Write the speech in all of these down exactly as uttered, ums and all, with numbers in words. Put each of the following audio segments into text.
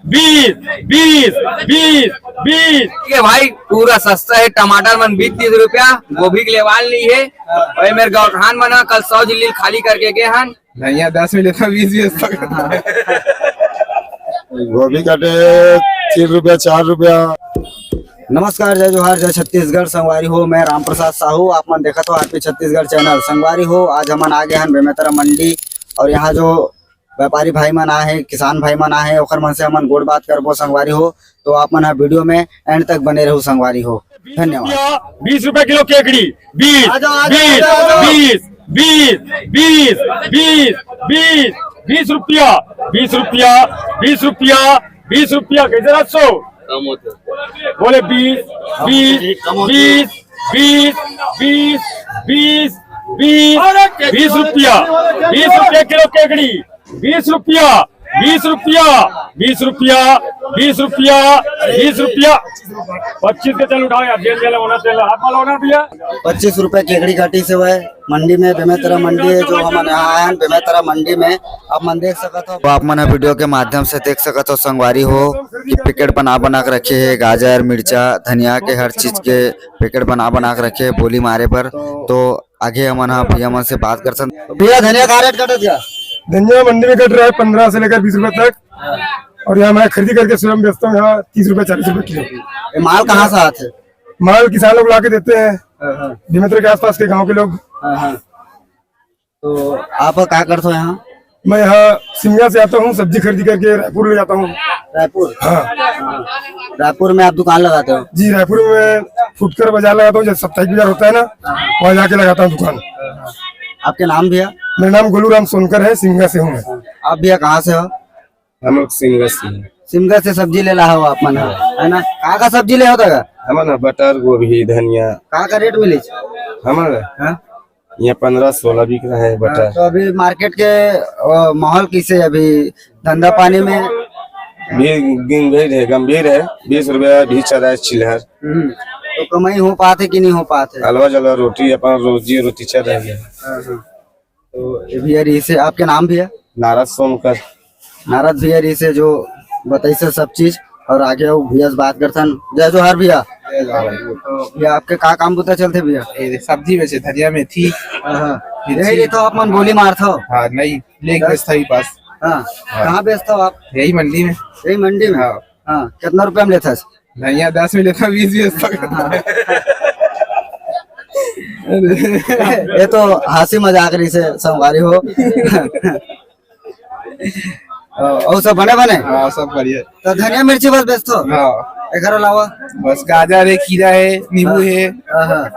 बीस, बीस, बीस, बीस। ठीक है भाई, पूरा सस्ता है। टमाटर मन बीस तीस रुपया, गोभी के लेवाल नहीं है। भाई मेरे गौठान मन ह कल सौ झिल्ली खाली करके गए हन। धनिया दस में लेता, बीस भी बेचता। गोभी कटे तीन रुपया, चार रुपया। नमस्कार, जय जोहार, जय छत्तीसगढ़। संगवारी हो, मैं राम प्रसाद साहू, आप मन देखत हो आरपी छत्तीसगढ़ चैनल। संगवारी हो, आज हमन आ गए हन बेमेतरा मंडी और यहाँ जो व्यापारी भाई मन आए हैं, किसान भाई मन आए हैं, ओखर मन से हमन गोठ बात करबो संगवारी हो। तो आप मन ह वीडियो में एंड तक बने रहू संगवारी हो। धन्यवाद। बीस रुपया किलो केकड़ी, बीस, आ जाओ, आ जाओ, बीस, आ जाओ, आ जाओ। बीस, बीस, बीस, बीस, बीस, बीस रुपया, बीस रुपया, बीस रुपया, बीस रुपया, कैसे रख सौ? कम होते। बोले बीस, बीस, कम होते। बीस, बीस, बीस, बीस, बीस, बीस रुपया, बीस रुपया किलो केकड़ी, बीस रुपया, बीस रुपया, बीस रुपया, बीस रुपया, बीस रुपया। पच्चीस के चल उठाओ यार, जेल जेल होना तेल, आप वाला होना भैया। पच्चीस रुपया केकड़ी काटी से हुआ है। मंडी में, बेमेतरा मंडी है, जो हमन यहाँ आए हैं बेमेतरा मंडी में, आप मन देख सकत हो। तो आप मन ह वीडियो के माध्यम से देख सकत हो संगवारी हो कि पैकेट बना बना के रखे हे, गाजर, मिर्चा, धनिया के, हर चीज के पैकेट बना बना के रखे हे बोली मारे बर। तो आगे हमन ह भैया मन से बात करथन। भैया, धनिया का रेट कटत गा? धनिया मंडी में कट रहा है पन्द्रह से लेकर बीस रुपए तक, और यहाँ मैं खरीदी करके स्वयं बेचता हूँ, यहाँ तीस रुपए, चालीस रुपए किलो। ये माल कहाँ से आते? माल किसान लोग ला के देते हैं, हाँ, हाँ। बेमेतरा के आसपास के गांव के लोग। हाँ, हाँ। तो आप का करते हो यहाँ? मैं यहाँ सिमगा से आता हूँ, सब्जी खरीदी करके रायपुर ले जाता हूँ। रायपुर? हाँ। हाँ। रायपुर में आप दुकान लगाते हो? जी, रायपुर में फुटकर बाजार लगाता हूँ, जब साप्ताहिक बाजार होता है ना, वहाँ जाके लगाता हूँ दुकान। आपके नाम भैया? मेरा नाम गोलू राम सोनकर है, सिमगा से हूँ मैं। आप भैया कहाँ से हो? हम लोग सिमगा से हैं। सिमगा से सब्जी ले ला हो आप मन, है ना? का का सब्जी ले हो दादा? हमन ह बटर, गोभी, धनिया। का का रेट मिलिस? हमन ह? हाँ? यहाँ पन्द्रह सोलह बिक रहा है बटर। हाँ, तो अभी मार्केट के, अ, माहौल कैसे है अभी धंधा पानी में? भी गंभीर है, गंभीर है। बीस रुपया भी चल रहा है चिल्लर। हम्म, तो कमाई हो पात है कि नहीं हो पात है? हलवा जलवा रोटी, अपन रोजी रोटी चल रही है। हाँ, हाँ। तो ये भैया रहिसे, आपके नाम भैया? नारद सोनकर। नारद भैया रहिसे जो बताइसे सब चीज, और आगे वो भैया से बात करथन। जय जोहार भैया। जय जोहार। तो भैया आपके का काम बुता चलथे भैया? ये सब्जी बेचे, धनिया, मेथी। हाँ, हाँ। मिर्ची। यही रहिथे, आप मन बोली मारथो। हाँ, नहीं, लेके दस? बेचता ही पास। हाँ। हाँ। कहाँ बेचथो आप? यही मंडी में। यही मंडी में? हाँ। हाँ, कितना रुपया में लेथस? नहीं, यहाँ दस में लेता, बीस भी बेचता। हाँ। ये तो हंसी मजाक रहिसे संगवारी हो। और सब बने बने? हाँ, सब बढ़िया। तो धनिया मिर्ची बस बेचथो? हाँ। एकर अलावा? बस गाजर है, खीरा है, नींबू है। हाँ, हाँ।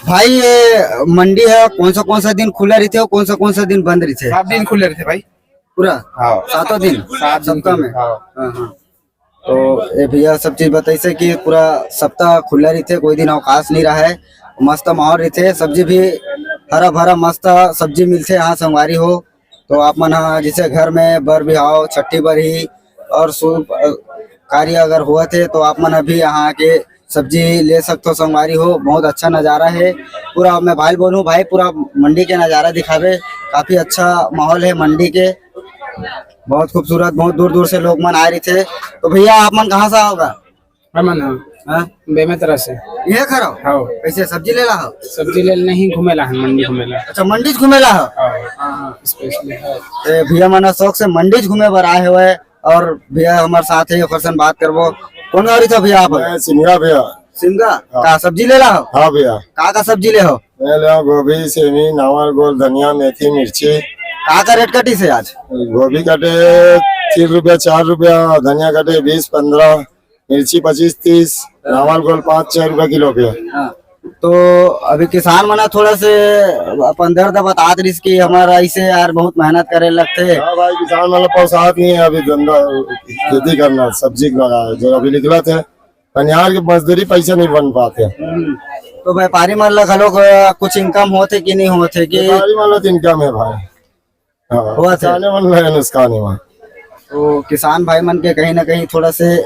भाई, ये मंडी है, कौन सा कौन सा दिन खुला रहिथे और कौन सा कौन सा दिन बंद रहिथे? सात दिन खुले रहिथे भाई। पूरा? हाँ। सातों दिन? सात दिन सप्ताह खुले, में? हाँ। हाँ, हाँ। तो ये भैया सब चीज बताइसे कि पूरा सप्ताह खुला रहिथे, कोई दिन अवकाश नहीं रहा है। मस्त माहौल रहिथे, सब्जी भी हरा भरा मस्त सब्जी मिलथे यहाँ संगवारी हो। तो आप मन ह जैसे घर में बर बिहाव, छट्ठी बरही और शुभ, अ, कार्य अगर होवत हे तो आप मन अभी यहाँ के सब्जी ले सकथो संगवारी हो। बहुत अच्छा नजारा है। पूरा मैं भाई बोलूँ भाई, पूरा मंडी के नजारा दिखावे। काफी अच्छा माहौल है मंडी के, बहुत खूबसूरत, बहुत दूर दूर से लोग मन आए रहिथे। तो भैया आप मन कहाँ से आओगा? हमन ह हाँ? बेमेतरा से। ये खरो? हाँ। कैसे सब्जी ले ला हो? सब्जी ले नहीं, घूमे ला हन, मंडी घूमे ला। अच्छा, मंडी घूमे ला हो? हाँ। हाँ, हाँ। स्पेशली। ए, भैया मन शौक से मंडी घूमे बर आए हुए। और भैया हमारे साथ है, ओकर से बात करबो। कौन गाड़ी था भैया आप? मैं सिमगा भैया। सिमगा? हाँ। का सब्जी ले ला हो? हाँ भैया। का का सब्जी ले हो? मैं ले गोभी, सेमी, नावल, गोल, धनिया, मेथी, मिर्ची। का का रेट कटिस हे आज? गोभी कटे तीन रुपया, चार रुपया, धनिया कटे बीस, पन्द्रह, मिर्ची पच्चीस, तीस, नावल, गोल पाँच, छह रुपया किलो के। हाँ। तो अभी किसान मन ह थोड़ा से अपन दर्द बतात रहिस कि हमारा ऐसे यार बहुत मेहनत करे लगथे। हाँ भाई, किसान मन ल पोसात नहीं है अभी धंधा खेती करना, सब्जी लगाए, जो अभी निकलत हे, पनिहार के मजदूरी पैसा नहीं बन पाते। हम्म। तो व्यापारी मन ल घलो, अ, कुछ इनकम होथे कि नहीं होथे कि? व्यापारी मन ल तो इनकम है भाई। हाँ, होवत हे। किसाने मन ल नुकसान हे वहाँ। तो किसान भाई मन के कहीं ना कहीं थोड़ा से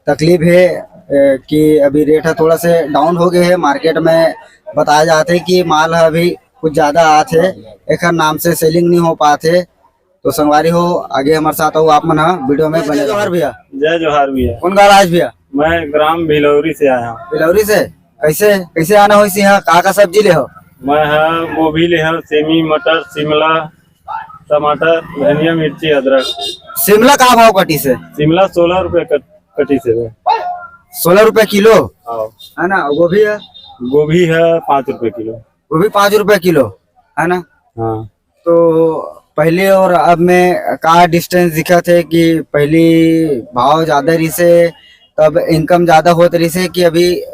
तकलीफ हे, ए, कि अभी रेट ह थोड़ा से डाउन हो गए हे। मार्केट में बताया जात हे कि माल ह अभी कुछ ज्यादा आत हे, एकर नाम से सेलिंग नहीं हो पात हे। तो संगवारी हो, आगे हमर साथ हो आप मन ह वीडियो में बने रहो। भैया, जय जोहार भैया। कौन गाँव आज भैया? मैं ग्राम भिलौरी से आया हूँ। भिलौरी से? कैसे, कैसे आना होइस यहाँ? का का सब्जी ले हो? मैं ह गोभी ले हूँ, सेमी, मटर, शिमला, टमाटर, धनिया, मिर्ची, अदरक। शिमला का भाव कटिस हे? शिमला सोलह रुपए कट-, कटिस हे। सोलह रुपए किलो? हाँ। है ना? गोभी है? गोभी है पाँच रुपए किलो। गोभी पाँच रुपए किलो, है ना? हाँ। तो पहले और अब में का डिस्टेंस दिखत हे कि पहली भाव ज्यादा रहिसे, तब इनकम ज्यादा होत रहिसे कि अभी, अ,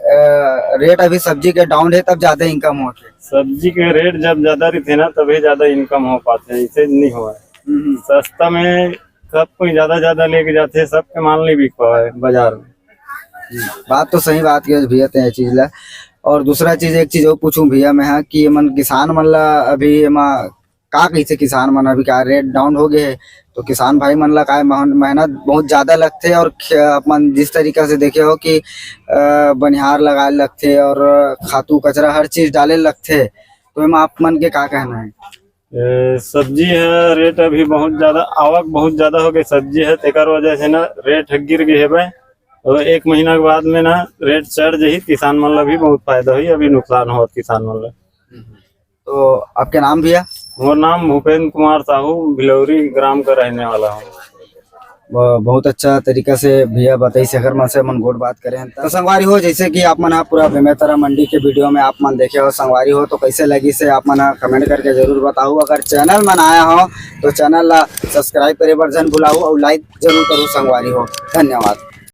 रेट अभी सब्जी के डाउन हे, तब ज्यादा इनकम होत हे? सब्जी के रेट जब ज्यादा रहिथे ना, तभी ज्यादा इनकम हो पाथे, ऐसे नहीं होय। हम्म। सस्ता में सब कोई ज्यादा ज्यादा लेके जाथे, सबके माल नहीं बिक पावे बाजार में। बात तो सही बात कहे भैया ते ये चीज ला। और दूसरा चीज, एक चीज और पूछूं भैया मैं, हाँ, कि ये मन किसान मन ला अभी एमा का कहिसे किसान मन अभी का रेट डाउन हो गए हे, तो किसान भाई मन ला का महन-, मेहनत बहुत ज्यादा लगथे और ख-, अपन जिस तरीका से देखे हो कि, अ, बनिहार लगाए लगथे और खातू कचरा हर चीज डाले लगथे, तो एमा आप मन के का कहना है? ए, सब्जी है रेट अभी बहुत ज्यादा, आवक बहुत ज्यादा हो गई सब्जी है, तेकर वजह से ना रेट ह गिर गए हेबे। और एक महीना के बाद में ना रेट चढ़ जही, किसान मन ला भी बहुत फायदा हुई, अभी नुकसान होत किसान मन ला। तो आपके नाम भैया? मोर नाम भूपेंद्र कुमार साहू, भिलौरी ग्राम का रहने वाला हूँ। ब-, बहुत अच्छा तरीका से भैया बताइस, अगर मन से मन गोठ बात करें तो संगवारी हो, जैसे कि आप मन ह पूरा बेमेतरा मंडी के वीडियो में आप मन देखे हो संगवारी हो, तो कैसे लगिस हे आप मन ह कमेंट करके जरूर बताओ। अगर चैनल मन आया हो तो चैनल ला सब्सक्राइब करे बर झन भुलाओ और लाइक जरूर करो संगवारी हो। धन्यवाद।